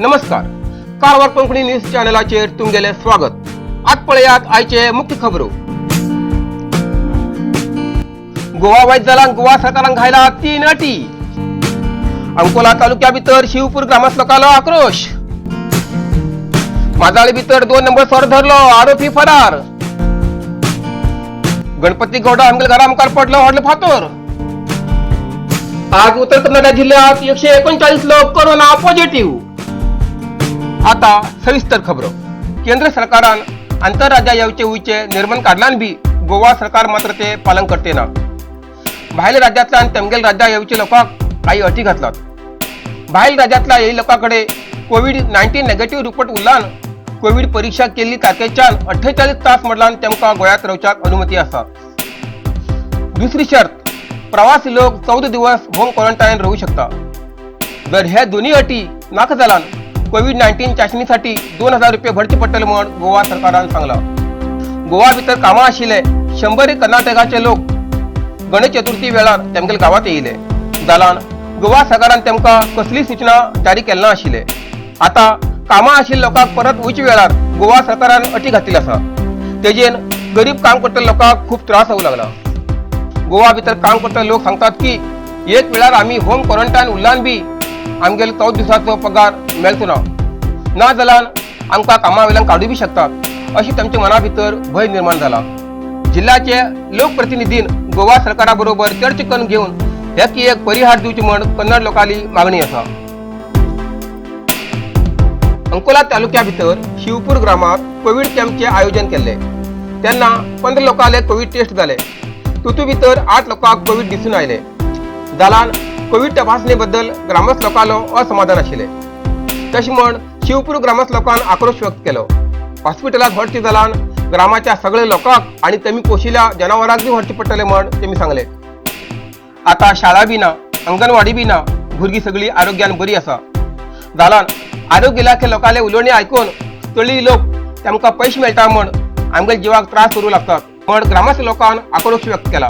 नमस्कार, कारवार कोंकणी न्यूज चॅनलाचेर तुमगेलें स्वागत. आज पळयात आयचे मुख्य खबरो. गोवा वायट जालां, गोवा सरकारान घायला तीन अटी. अंकोला तालुक्या भितर शिवपूर ग्रामस्थ लोकांलो आक्रोश. माजाळे भितर 2 नंबर सर धरलो, आरोपी फरार. गणपती गौडा आमगेल घरा मुखार पडलो व्हडलो फातोर. आज उत्तर कन्नडा जिल्ह्यात 139 लोक कोरोना पॉझिटिव्ह. आता सविस्तर खबर. केंद्र सरकारान आंतरराज्या येवचे वयचे निर्बंध काडल्यान बी गोवा सरकार मात्र ते पालन करते ना. भायल्या राज्यांतल्यान तेमगेल राज्यात येवचे लोकांक काही अटी घातलात. भायल राज्यांतल्या येयी लोकां कडेन कोवीड-19 नेगेटिव्ह रिपोर्ट उरल्यान, कोवीड परीक्षा केल्ली तारखेच्यान 48 तास मदल्यान तेमकां गोंयांत रावच्याक अनुमती आसा. दुसरी शर्त, प्रवासी लोक 14 दिवस होम क्वारंटायन राहू शकता. जर ह्या दोन्ही अटी नाका जाल्यान कोवीड-19 चाचणीसाठी 2000 रुपये भरचे पडटले म्हण गोवा सरकारान सांगला. गोवा भितर कामां आशिल्ले 100 कर्नाटकाचे लोक गणेश चतुर्थी वेळार तेमगेल गांवांत येयले जाल्यान गोवा सरकारान तेमकां कसली सूचना जारी केले ना आशिल्ले. आतां कामां आशिल्ल्या लोकांक परत वयच्या वेळार गोवा सरकारान अटी घातलेली आसा. तेजेन गरीब काम करतल्या लोकांक खूब त्रास जावं लागला. गोवा भितर काम करतले लोक सांगतात की एक वेळार आमी होम क्वॉरंटायन उरल्यान बी आमगेलो 14 दिसाचो पगार मेळचो ना, ना जाल्यार आमकां कामा वयल्यान काडू बी शकतात, अशी तांच्या मना भितर भंय निर्माण जाला. जिल्ह्याचे लोकप्रतिनिधीन गोवा सरकारा बरोबर चर्चा करून घेवन हेक एक परिहार दिवची म्हण कन्नड लोकांली मागणी आसा. अंकोला तालुक्या भितर शिवपूर ग्रामात कोवीड कॅम्पचे आयोजन केल्ले तेन्ना 15 लोकांले कोवीड टेस्ट जाले. तुतू भितर 8 लोकांक कोवीड दिसून आयले. जाल्यान कोवीड तपासणे बद्दल ग्रामस्थ लोकांलो असमाधान आशिल्ले. तशें म्हण शिवपूर ग्रामस्थ लोकांन आक्रोश व्यक्त केलो. हॉस्पिटलात भरती जाल्यान ग्रामाच्या सगळ्या लोकांक आनी तेमी पोशिल्ल्या जनावरांक बी व्हरचे पडटले म्हण तेमी सांगले. आता शाळा बी ना, अंगणवाडी बी ना, भुरगीं सगळीं आरोग्यान बरी आसा. जाल्यान आरोग्य इलाखे लोकांले उलोवणी आयकून तळी लोक तांकां पयशे मेळटा म्हण आमगेल्या जिवाक त्रास करूं लागतात म्हण ग्रामस्थ लोकांन आक्रोश व्यक्त केला.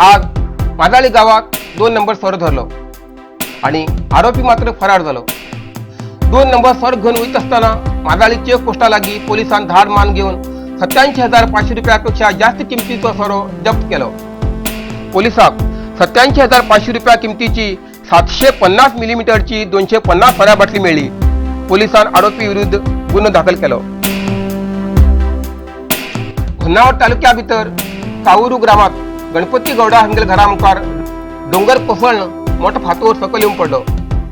आज माजाळी गावात 2 नंबर सर धरलो आणि आरोपी मात्र फरार झालो. 2 नंबर सर घेऊन वयत असताना माजाळी चेक पोस्टा लागीं पोलिसान धाड मान घेवन 87,500 रुपयापेक्षा जास्त किमतीचो सोरो जप्त केलो. पोलिसाक 87,500 रुपया किमतीची 750 मिलीमीटरची 250 सोऱ्या बाटली मेळ्ळी. पोलिसान आरोपी विरुद्ध गुन्हो दाखल केलो. होन्नावर तालुक्या भितर कावुरू ग्रामात गणपती गौडा हांगेल घरा मुखार दोंगर कोसळून मोठो फातोर सकयल येवन पडलो.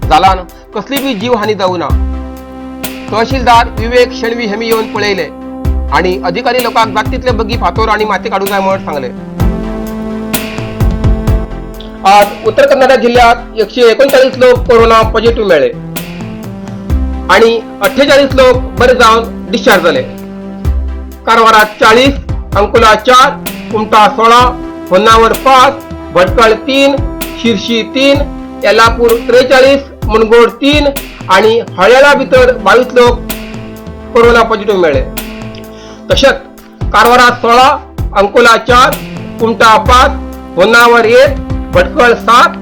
जाल्यान कसली बी जीवहानी जावं ना. तहसीलदार विवेक शेणवी हेमी येवन पळयले आणि अधिकारी लोकांक जात तितले बगी फातोर आणि माती काडूंक जाय म्हण सांगले. आज उत्तर कन्नडा जिल्ह्यात 139 लोक कोरोना पॉझिटिव्ह मेळ्ळे आणि 48 लोक बरे जावन डिस्चार्ज जाले. कारवारात 40, अंकोला 4, कुमठा 16, होन्नावर 5, भटकळ 3, शिरशी 3, येलापूर 43, मुनगोड 3 आणि हळ्याळा भितर 22 लोक कोरोना पॉझिटिव्ह मेळ्ळे. तशेंच कारवारात 16, अंकोला 4, कुमठा 5, होन्नावर 1, भटकळ 7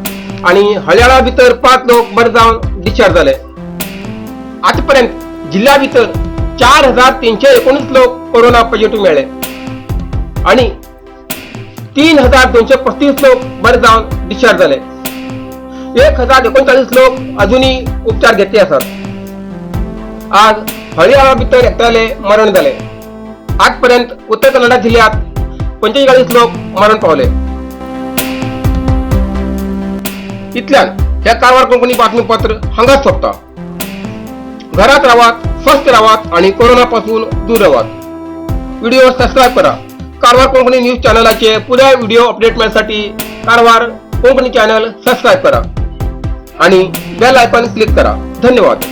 आणि हळ्याळा भितर 5 लोक बरे जावन डिस्चार्ज जाले. आतापर्यंत जिल्ह्या भितर 4319 लोक कोरोना पॉझिटिव्ह मेळ्ळे आणि 3235 लोक बरे जावन डिस्चार्ज जाले. 1039 लोक अजूनही उपचार घेतले आसात. आज हळियाळा भितर एकट्याले मरण जाले. आजपर्यंत उत्तर कन्नडा जिल्ह्यात 45 लोक मरण पावले. इतल्यान हे कारवार कोंकणी बातमीपत्र हांगाच सोंपता. घरात रावात, स्वस्थ रावात आणि कोरोना पासून दूर रावात. व्हिडिओ सबस्क्राईब करा. कारवार कोंकणी न्यूज चॅनलाचे पुराय व्हिडिओ अपडेट मेळसाठी कारवार कोंकणी चॅनल सबस्क्राईब करा आणि बेल आयकॉन क्लिक करा. धन्यवाद.